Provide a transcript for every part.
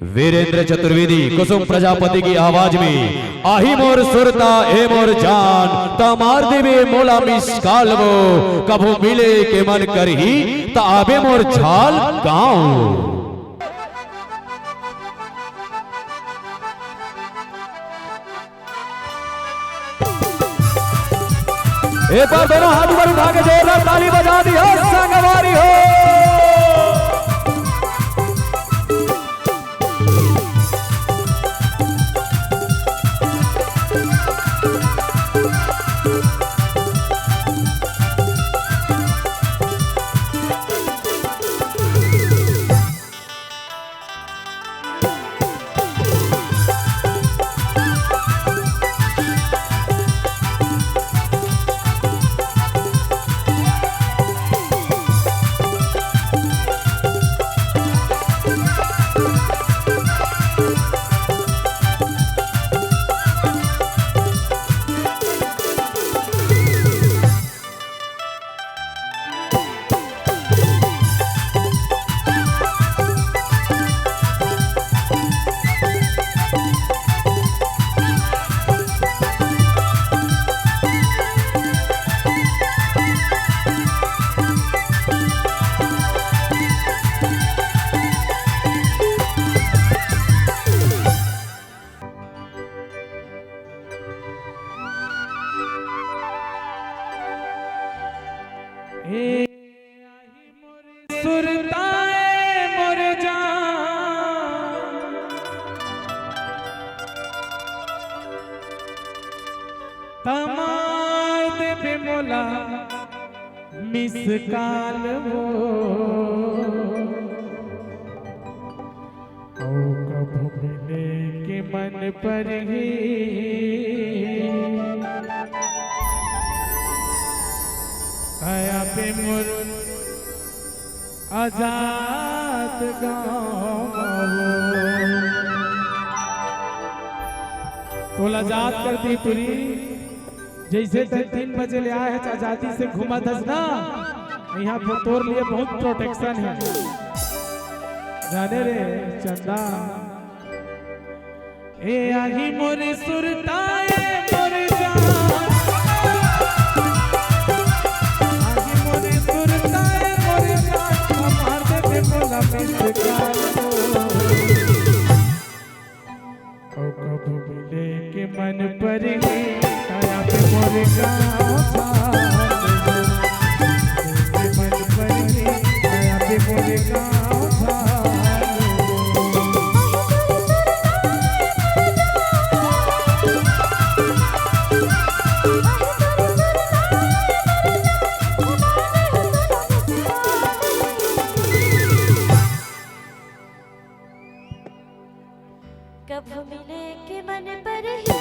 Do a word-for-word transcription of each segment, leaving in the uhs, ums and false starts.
वीरेंद्र चतुर्वेदी, कुसुम प्रजापति की आवाज में, आही मोर सुरता ए मोर जान, त मार देबे मोला मिस कॉल वो, कभू मिले के मन करही, त आबे मोर झाल गाँव। एक बार दोनों हाथ ऊपर उठा के जोरदार ताली बजा दी हो, संगवारी हो। सुरताए मोर जान, त मार देबे मोला मिस कॉल वो। अउ कभू मिले के मन परही, आया पे मोर आजाद गाँव। तोला आजाद कर दी टुरी। जइसे तैं तीन बजे ले आए हस, आजादी से घूमत हस ना, इहाँ पे तोर लिए बहुत प्रोटेक्शन हे, जाने रे चंदा। ए आही मोर सुरताए मोर जान, आही मोर सुरताए मोर जान, मार देबे मोला मिस कॉल। अउ कभू मिले के मन परही, आया पे मोर गाँव धार। के मन परही, आया पे मोर गाँव धार। कभू मिले के मन परही,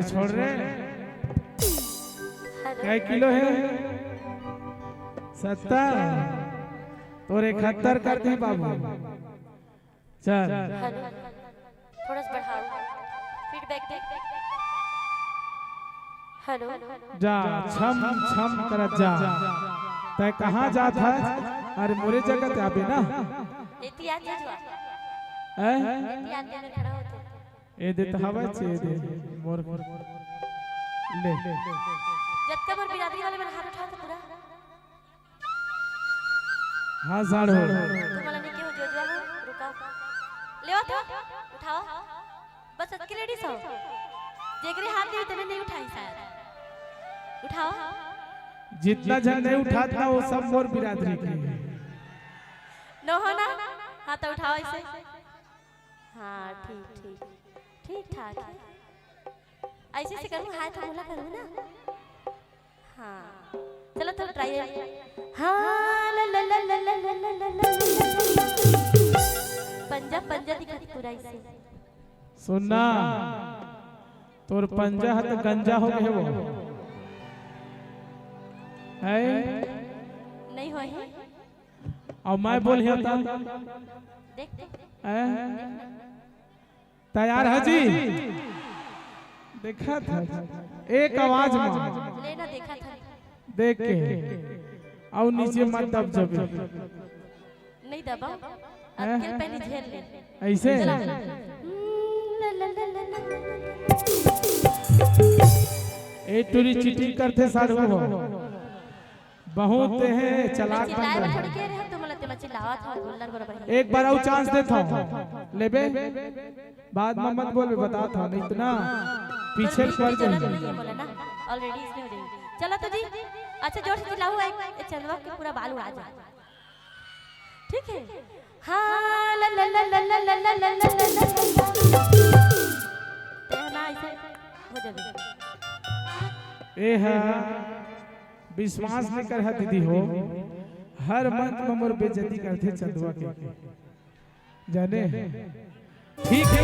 छोड़ रे। कै किलो हे? सत्तर। तोर इकहत्तर कर दे बाबू। चल। हेलो। थोड़ा सा बढ़ाओ। फीडबैक दे। हेलो। जा, छम छम करत जा। तै कहाँ जात हस? अरे मोरे जगह ते आबे ना। एती आते जो। हैं? एती आते में खड़ा होते। ए दे त हवा चे दे। मोर ले। जब तक मोर बिरादरी वाले मन हाथ उठाओ तो पूरा। हाँ, साढ़ हो। तुम वाला नहीं क्यों जो जो हो, रुका। लेवा तो, उठाओ। बस अतकी लेडीज हो। जेकरे हाथ नहीं, तने नहीं उठाई शायद। उठाओ। जितना झन नहीं उठात ना, वो सब मोर बिरादरी के। नो हो ना? हाँ, तो उठाओ ऐसे। हाँ, ठीक, ठीक। ठीक ठाक है। ऐसे से करूँ, हाय तो बोला करूँ ना। हाँ, चलो थोड़ा ट्राई है। हाँ, ला, ला, ला। पंजा, पंजा दिखत पूरा इसे। सुनना, तोर पंजा ह तो गंजा हो गए वो। है? नहीं हो है। और मैं बोल ही होता। देख तो। हैं? तैयार है जी? देखा था। एक आवाज में। लेना देखा था। देख के। और नीचे मत दब जबे। नहीं दबा। हैं? अकेल पहले झेल ले। ऐसे? चला। ए टूरी चीटिंग करते साढ़ू हो। बहुत है, चालाक बन चिल्लाए बर रहे। थोड़ी कह रहे हो तुम, मतलब, चिल्लावा था, गुल्लर गोरा बहिन। एक बार और चांस देता हूँ, लेबे? बाद में मत बोलबे, बता था, नहीं तो ना, पीछे पर पड़ जरूरत जाएंगे। नहीं है, बोला ना, ऑलरेडी इसमें हो जाएगी। चलो तो जी, अच्छा, जोर से चिल्लाओ, एक, एक चंदवा के पूरा बाल उड़ा जाए। ठीक है? हाँ, ला, ला, ला। ते ना ऐसे हो जाबे। ए हा, विश्वास नहीं कर दीदी हो, हर मंच में मोर बेइज्जती करथे चंदवा के, जाने? ठीक है।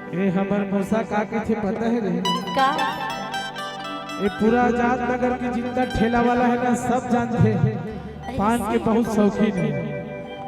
ए, हमर मौसा का कहिथे पता है रे? का? ए, पूरा आजाद नगर के जितना ठेला वाला है ना, सब जानथे। अरे पान के सही। बहुत शौकीन है।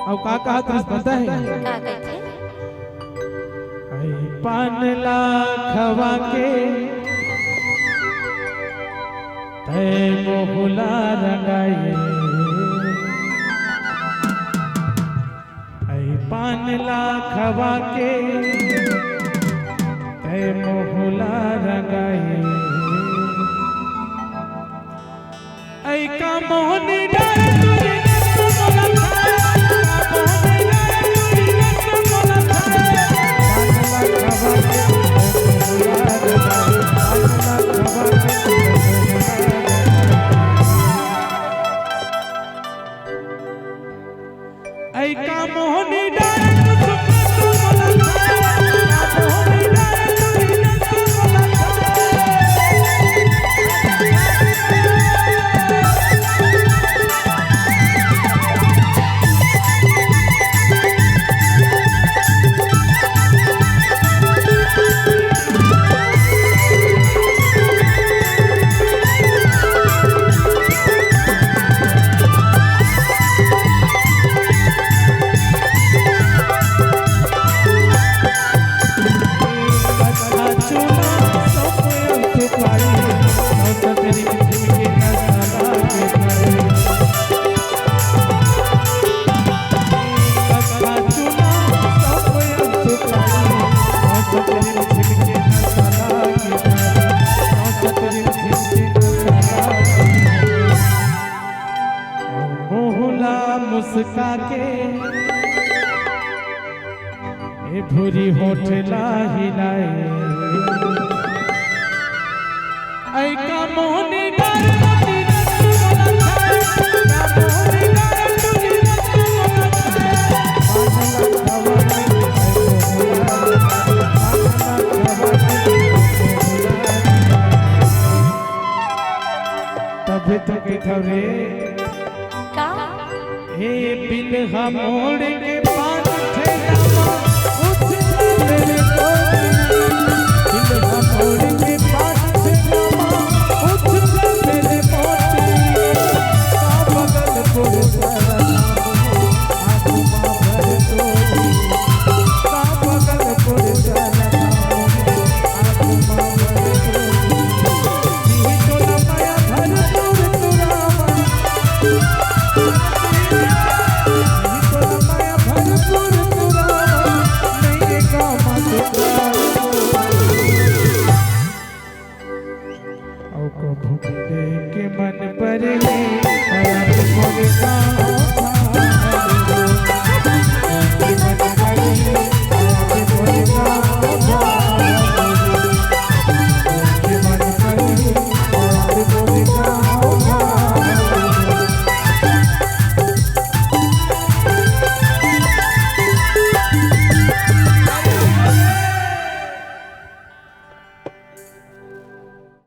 अउ का कहत रहिस पता है? का कहिथे? ऐ पान ला खवा के तै मोहला रंगाए। ऐ पान ला खवा के तै मोहला रंगाए। ऐ का मोहनी डाल तू रे, तू मोला खाए। का मोहनी डाल तू रे, तू मोला खाए। पान ला खवा के तै मोहला रंगाए। पान ला खवा के तै मोहला रंगाए। ऐ का मोहनी डाल तू सुन तू मोला खाए, का मोहनी डाल तू सुन तू मोला खाए। मोहला मुस्का के ए भूरी होठ ला हिलाए। ऐ का मोहनी डार मोती रत्न मोला छाए, का मोहनी डार मोती रत्न मोला छाए। तभी तो कहता रे। का? हे बिलहा मोड़ के पान ठेलावा, उठ जा मेरे कोती। बिलहा मोड़ के पान ठेलावा, उठ जा मेरे कोती। का बगल पुरसर नाम हो, आत्मा भर कोती। का बगल पुरसर नाम हो, आत्मा भर कोती।